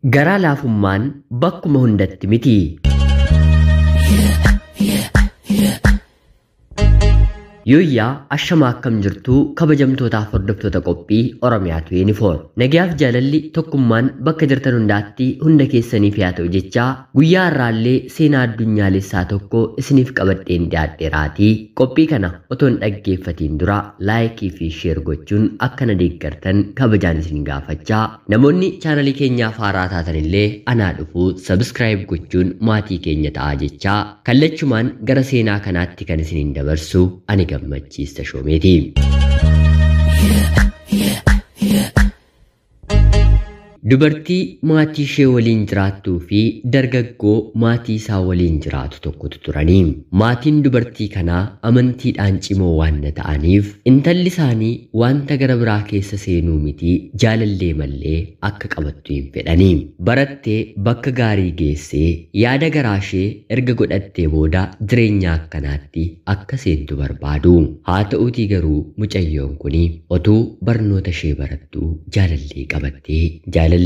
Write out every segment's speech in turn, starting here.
Garaa laafummaan bakkuma hundatti miti. Yooyyaa ashamaa akkam jirtuu kabajamtootaaf hordoftoota qophii Oromiyaatu Yuunifoorm. Nagayaaf jaalalli tokkummaan bakka jirtan hundaatti hunda keessaniif haa ta'u jechaa guyyaa har'aallee seenaa addunyaalessaa tokko isiniif qabadheen dhiyaadheeraatii. Qophii kana otoo hin dhaggeeffatiin dura laayikii fi sheer gochuun akka na deeggartan kabajaan isin gaafachaa namoonni chaanalii keenyaaf haaraa taatanillee anaa dhufuu sabiskiraayib gochuun maatii keenya ta'aa jechaa kallachumaan gara seenaa kanaatti kan isiniin dabarsu ani Gammachiis Tashoomeeti. Dubartii maatii ishee waliin jiraattuu fi dargaggoo maatii isaa waliin jiraatu tokkotu turanii. Maatiin dubartii kanaa amantiidhaan cimoo waan ta'aniif intalli isaanii wanta gara biraa keessa seenuu miti jaalallee mallee akka qabattu hin fedhanii. Barattee bakka gaarii geessee yaada garaa ishee erga godhattee booda jireenya akkanaatti akka seentu barbaadu. Haa ta'uutii garuu mucayyoon kun otuu barnoota ishee barattuu jaalallee qabattee jaalallee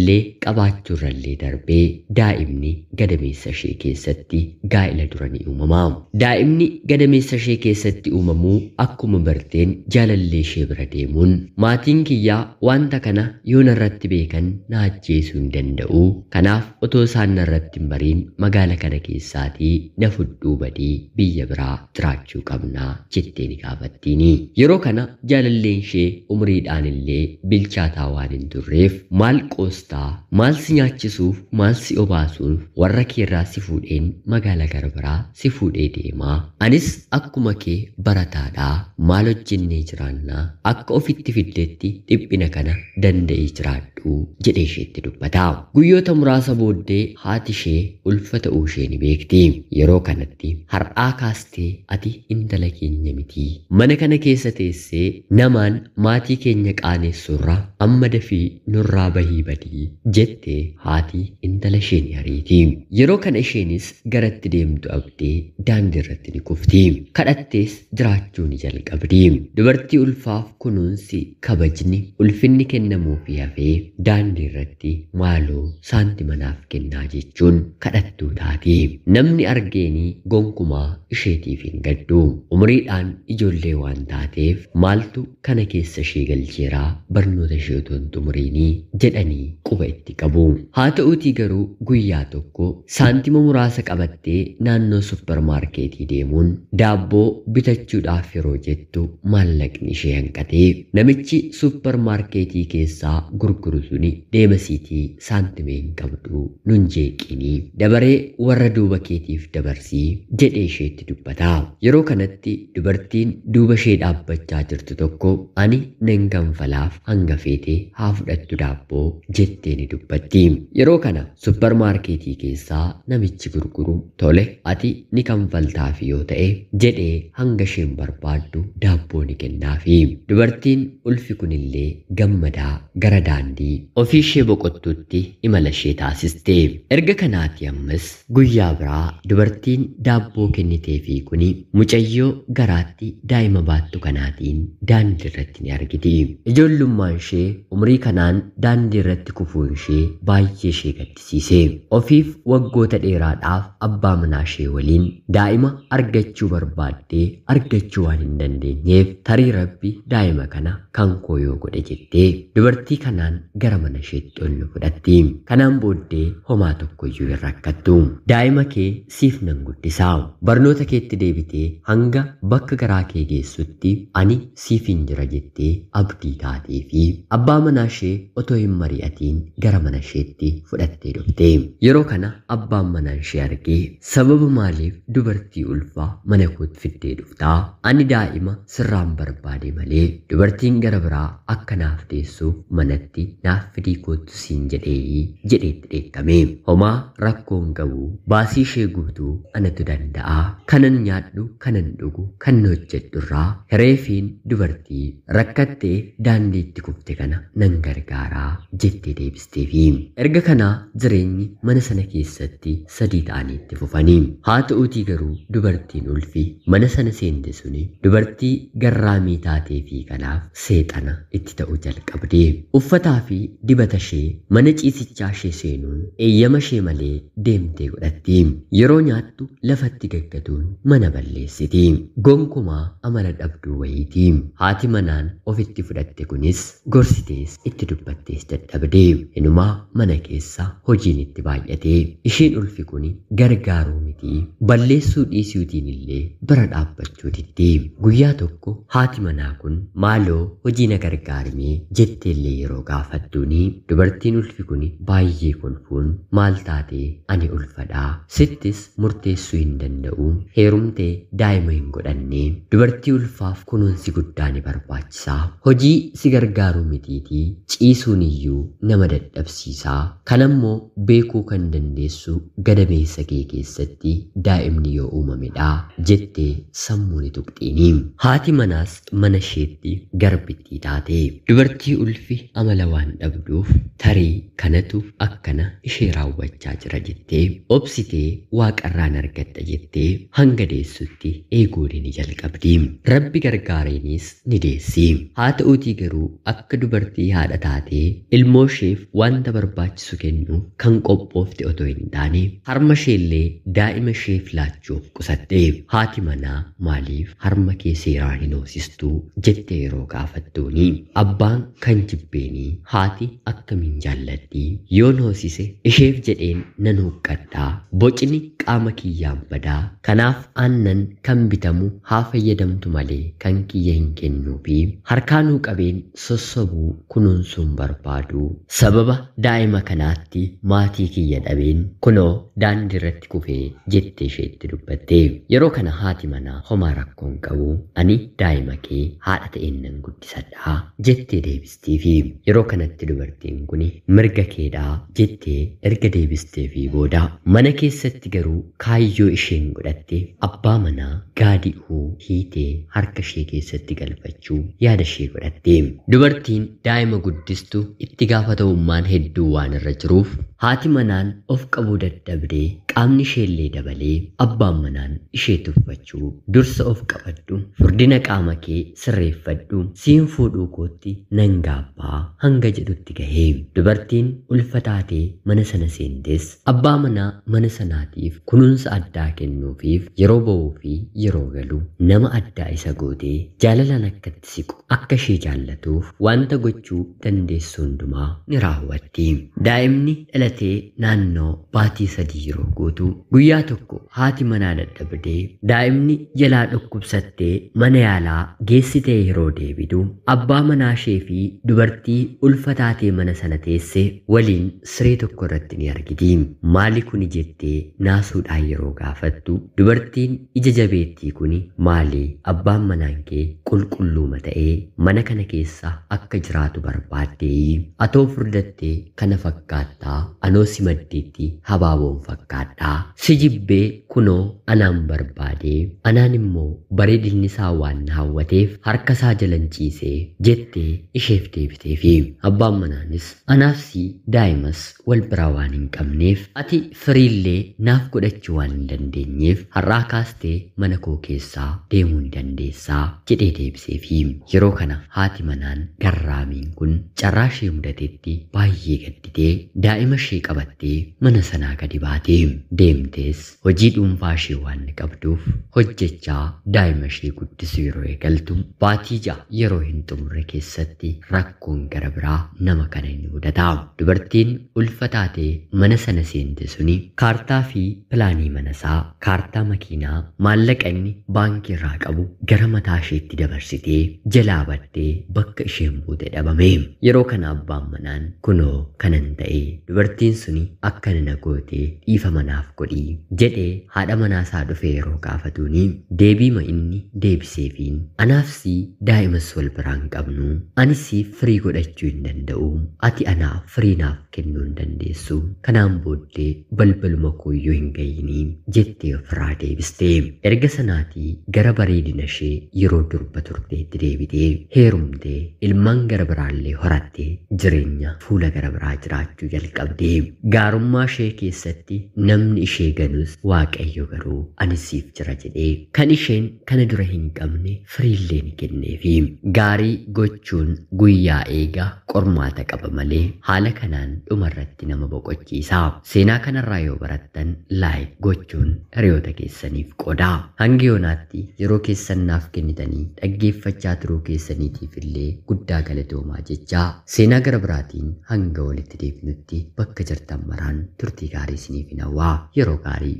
qabaachuurrallee darbee daa'imni gadameessa ishee keessatti gaa'ila dura ni uumama. Daa'imni gadameessa ishee keessatti uumamuu akkuma barteen jaalallee ishee bira deemuun maatiin kiyyaa wanta kana yoo narratti beekan na ajjeesuu hin danda'u. Kanaaf otoo isaan narratti hin bariin magaala kana keessaatii na fudhuu badii biyya biraa jiraachuu qabnaa jettee ni gaafattiini. Yeroo kana jaalalleen ishee umriidhaan illee bilchaataa waan hin turreef maal qoostaa maal si nyaachisuuf maal si obaasuuf warra keerraa si fuudheen magaala gara biraa si fuudhee deemaa anis akkuma kee barataadhaa maal hojjennee jiraannaa akka ofitti fiddeetti dhiphina kana danda'ee jiraadhu jedhee isheetti dubbata. Guyyoota muraasa booddee haati ishee ulfa ta'uu ishee ni beekti. Yeroo kanatti har'aa kaastee ati intala keenya miti mana kana keessa teessee namaan maatii keenya qaanessurra amma dafii nurraa bahii badii jettee haati intala ishee ni ariiti. Yeroo kana isheenis garatti deemtu abdee daandii irratti ni kufti. Kadhattees jiraachuu ni jalqabdi. Dubartii ulfaaf kunuunsi kabajni ulfinni kennamuufii hafee daandii irratti maaloo saantima naaf kennaa jechuun kadhattuu taati. Namni argeenii gonkumaa isheetiif hin gaddu. Umriidhaan ijoollee waan taateef maaltu kana keessa ishee galcheeraa barnoota ishee otoo hin xumuriinii jedhanii quba itti qabu. Haa ta'uutii garuu guyyaa tokko saantima muraasa qabattee naannoo supparmaarkeetii deemuun daabboo bitachuudhaaf yeroo jettu maallaqni ishee hanqatee namichi supparmaarkeetii keessaa gurguru suni deemasiitii saantima hin qabdu nun jeeqinii dabaree warra duuba keetiif dabarsii jedhee isheetti dubbata. Yeroo kanatti dubartiin duuba ishee dhaabbachaa jirtu tokko ani nan kanfalaaf hanga feetee haa fudhattu daabboo jettee ni dubbatti. Yeroo kana supparmaarkeetii keessaa namichi gurguru tole ati ni kanfaltaafi yoo ta'e jedhee hanga isheen barbaaddu daabboo ni kennaafi. Dubartiin ulfi kunillee gammadaa gara daandii ofii ishee boqottuutti imala ishee taasiste. Erga kanaati ammas guyyaa biraa dubartiin daabboo kenniteefii kuni mucayyoo garaatti daa'ima baattu kanaatiin daandii irratti ni argiti. Ijoollummaan ishee umrii kanaan daandii irratti kufuun ishee baay'ee ishee gaddisiise. Ofiif waggoota dheeraadhaaf abbaa manaa ishee waliin daa'ima argachuu barbaaddee argachuu waan hin dandeenyeef tarii rabbi daa'ima kana kan koo yoo godhe jettee dubartii kanaan gara mana isheetti ol nu fudhatti. Kanaan booddee homaa tokkoyyuu hin rakkattu. Daa'ima kee siif nan guddisaa. Barnoota keetti deebitee hanga bakka garaa kee geessutti ani siif hin jira jettee abdii taatee fi abbaa manaa ishee otoo hin mari'atiin gara mana isheetti fudhattee dhufte. Yeroo kana abbaan manaa ishee argee sababa maaliif dubartii ulfaa mana kootti fiddee dhuftaa? Ani daa'ima sirraan barbaade malee dubartiin gara biraa akka naaf deessuuf manatti naaf fidii kootu siin jedhee jedheetti dheekkame. Homaa rakkoon qabu baasii ishee guutuu anatu danda'a. Kanan nyaadhu, kanan dhugu, kan hojjedhu irraa hireefiin dubartii rakkattee daandiitti kufte kana nan gargaaraa jettee deebisteefi. Erga kanaa jireenyi mana sana keessatti sadii ta'anii itti fufanii. Haa ta'uutii garuu dubartiin ulfi mana sana seente suni dubartii garraamii taatee fi kanaaf seexana itti ta'uu jalqabde. Uffataa fi dibata ishee mana ciisichaa ishee seenuun eeyyama ishee malee deemtee godhatti. Yeroo nyaattu lafatti gaggatuun mana balleessiti. Gonkumaa amala dhabduu wayiiti. Haati manaan ofitti fudhatte kunis gorsitees itti dubbattees dadhabde. Inumaa mana keessa hojiin itti baay'ate. Isheen ulfi kun gargaaruu miti balleessuu dhiisuutiin illee bira dhaabbachuu didde. Guyyaa tokko haati manaa kun maaloo hojii na gargaarimee jetteellee yeroo gaafattuuni dubartiin ulfi kun baay'ee kolfuun maal taatee ani ulfadhaa sittis murteessuu hin danda'u, heerumtee daa'ima hin godhanne, dubartii ulfaaf kunuunsi guddaa ni barbaachisaa, hojii si gargaaruu mitiitii ciisuun iyyuu nama dadhabsiisaa, kanammoo beekuu kan dandeessu gadameessa kee keessatti daa'imni yoo uumamedha jettee sammuu ni tuqxiini. Haati manaas mana isheetti garbittii taate. Dubartii ulfi amala waan dhabduuf tarii kanatu akkana ishee raawwachaa jira jettee obsitee waaqarraan argatta jettee hanga deessutti eeguu ni jalqabdi. Rabbi gargaareenis ni deessi. Haa ta'uutii garuu akka dubartii haadha taatee ilmoo isheef wanta barbaachisu kennuuf kan qophoofte otoo hin taane harma isheellee daa'ima isheef laachuuf qusatte. Haati manaa maaliif harma kee seeraan hin hoosistuu jettee yeroo gaafattuuni abbaan kan jibbeenii haati akkamiin jaallatti, yoon hoosise isheef jedheen nan huqqadhaa, bocni qaama kiyyaan badaa, kanaaf aannan kan bitamu haa fayyadamtu malee kan kiyya hin kennuufi harkaanuu qabeen sossobuu kunuunsuun barbaadu, sababa daa'ima kanaatti maatii kiyya dhabeen kunoo daandii irratti kufee jettee isheetti dubbatte. Yeroo kana haati manaa homaa rakkoon qabu, ani daa'ima kee haadha ta'een nan guddisadhaa jettee deebistiifi. Yeroo kanatti dubartiin kun mirga keedhaa jettee erga deebisteefii booda mana keessatti garuu kaayyoo isheen godhatte abbaa manaa gaadi'uu hiitee harka ishee keessatti galfachuu yaada ishee godhatte. Dubartiin daa'ima guddistu itti gaafatamummaan hedduu waan irra jiruuf haati manaan of qabuu dadhabdee qaamni isheellee dabalee abbaan manaan ishee tuffachuu, dursa of qabadhu, furdina qaama kee sirreeffadhu, siin fuudhuu kootti nan gaabbaa hanga jedhutti gahee. Dubartiin ulfa taatee mana sana seentes abbaa manaa mana sanaatiif kunuunsa addaa kennuufiif yeroo ba'uu fi yeroo galu nama addaa isa gootee jaalalaan akka itti siqu akka ishee jaallatuuf wanta gochuu dandeessu hundumaa ni raawwatti. Daa'imni dhalatee naannoo baatii 3 yeroo guutu guyyaa tokko haati manaa dadhabdee daa'imni jalaa dhukkubsattee mana yaalaa geessitee yeroo deebitu abbaa manaa ishee fi dubartii ulfa taatee mana sana teesse waliin siree tokko irratti ni argiti. Maali kuni jettee naasuudhaan yeroo gaafattu dubartiin ija jabeettii kuni maali abbaan manaan kee qulqulluuma ta'ee mana kana keessa akka jiraatu barbaaddee, atoo furdattee kana fakkaattaa, anoo si maddiitti habaaboon fakkaadhaa, si jibbee kunoo anaan barbaadee, anaan immoo bareedinni isaa waan na hawwateef harka isaa jalan ciisee jettee isheef deebiteefi. Abbaan manaanis anaaf si daa'imas wal biraa waan hin qabneef ati firiillee naaf godhachuu waan hin dandeenyeef har'aa kaastee mana koo keessaa deemuu ni dandeessaa jedhee deebiseefi. Yeroo kana haati manaan garraamiin kun carraa ishee mudatetti baay'ee gadditee daa'ima ishee qabattee mana sanaa gadi baatee deemtees hojii dhuunfaa ishee waan qabduuf hojjechaa daa'ima ishee guddisuu yeroo eegaltu baatii 6 yeroo hin xumurre keessatti rakkoon gara biraa nama kana ni mudata. Dubartiin ulfa taatee mana sana seente suni kaartaa fi pilaanii mana isaa, kaartaa makiinaa, maallaqa inni baankii irraa qabu gara mataa isheetti dabarsitee jalaa baddee bakka isheen buute dhabame. Yeroo kana abbaan manaan kunoo kanan ta'e dubartiin Dubartiin suni akkana na gootee dhiifama naaf godhii jedhee haadha manaasaa dhufee yeroo gaafatuuni deebiima inni deebiseefiin, anaaf si daa'imas wal biraan qabnu, anis firii godhachuu hin danda'u, ati anaaf firii naaf kennuu hin dandeessu, kanaan booddee balbaluma kooyyuu hin gayinii jettee ofirraa deebiste. Erga sanaatii gara bareedina ishee yeroo durba turteetti deebitee heerumtee ilmaan gara biraallee horattee jireenya fuula gara biraa jiraachuu jalqabde. Gaarummaa ishee keessatti namni ishee ganus, Waaqayyo garuu ani siif jira jedhee kan isheen kana dura hin qabne firiillee ni kenneefi. Gaarii gochuun guyyaa eega qormaata qaba malee haala kanaan dhumarratti nama boqochiisa. Seenaa kanarraa yoo barattan laayik gochuun hiriyoota keessaniif qoodaa. Hanga yoonaatti yeroo keessan naaf kennitanii dhaggeeffachaa turuu keessaniitiif illee guddaa galatoomaa jechaa, seenaa gara biraatiin hanga walitti deebinutti bakka jirtan maraan turtii gaarii isiniif hawwaa. Yeroo gaarii.